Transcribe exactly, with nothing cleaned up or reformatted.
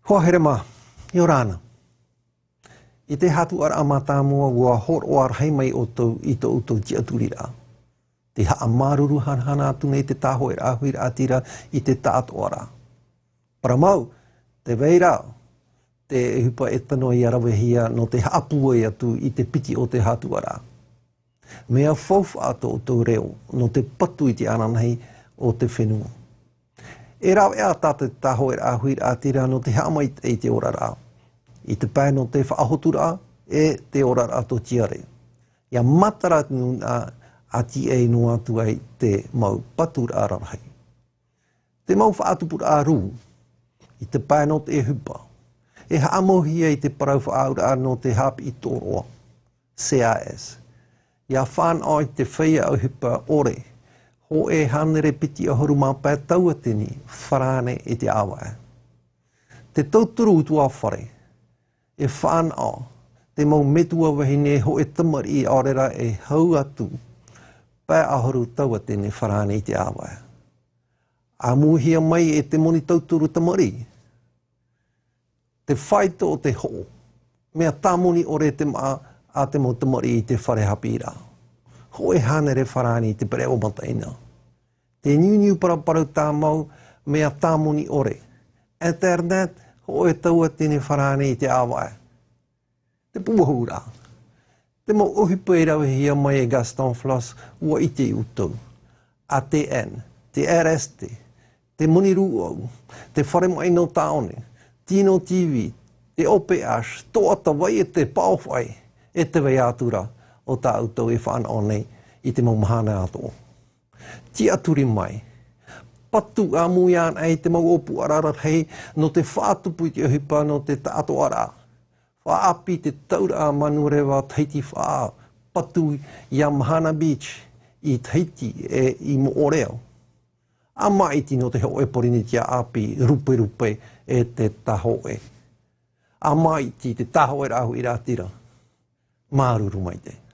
Ko Herema, ʻia ora na. I te hatuaraʻa mātāmua ua hōroʻa rahi mai ʻoutou i tō ʻoutou tiʻaturiraʻa. Te haʻamāuruuru hanahana atu nei te tāhōʻēraʻa huiraʻatira i te tāʻatoʻaraʻa. Parau mau, tē vai ra te ʻohipa e tano ia ravehia nō te haʻapūai atu i te piti o te hatuaraʻa. Mea faufaʻa tō ʻoutou reo nō te patu i te ananahi o te fenua. E rave ā tā te tāhōʻēraʻa huiraʻatira nō te haʻamaitaʻi i te oraraʻa, i te pae nō te faʻahoturaʻa e te oraraʻa tōtiare. ʻIa matara te nūnaʻa ʻa tiʻai noa atu ai te mau paturaʻa rarahi. Te mau faʻatupuraʻa rū, i te pae nō te ʻohipa, e haʻamauhia i te parau faʻaauraʻa nō te haʻapiʻi tōroʻa, C A S. ʻIa fānaʻo i te feiā ʻohipa ʻore, hōʻē hānere piti ʻahuru mā pae tauatini farāne i te ʻāvaʻe. Te tauturu ʻutuāfare, e fānaʻo te mau metua vahine hōʻē tamariʻi ʻaore rā e hau atu pae ʻahuru tauatini farāne i te ʻāvaʻe. ʻAmuhia mai e te moni tauturu tamariʻi te faito o te hoʻo. Mea tāmoni ʻore te maʻa a te mau tamariʻi i te fare haʻapiʻiraʻa. Hōʻē hānere farāne i te pereʻoʻo mataʻeinaʻa. Te niuniu paraparau tāmau, mea tāmoni ʻore. Internet, hōʻē tauatini farāne i te ʻāvaʻe. Te pūʻohuraʻa. Te mau ʻohipa i ravehia mai e Gaston Flosse, ʻua ʻite ʻoutou. A T N, te R S T, te moni rūʻau, te fare maʻi nō Tāone, Tino T V, te O P H, Toʻatavai e te Paʻofaʻi, e tē vai atu ra ʻo tā ʻoutou e fānaʻo nei i te mau mahana atoʻa. Tiʻaturi mai. Patu ʻāmui ana i te mau ʻōpuaraʻa rarahi nō te faʻatupu i te ʻohipa nō te tāʻatoʻaraʻa. Faʻaʻāpī te tauraʻa manureva Tahiti Faʻaʻā, patu ia Mahana Beach i Tahiti e i Moʻorea. ʻA māʻiti nō te hōʻē Porinetia ʻāpī ruperupe e te tāhōʻē. ʻA māʻiti te tāhōʻēraʻa huiraʻatira. Māuruuru maitaʻi.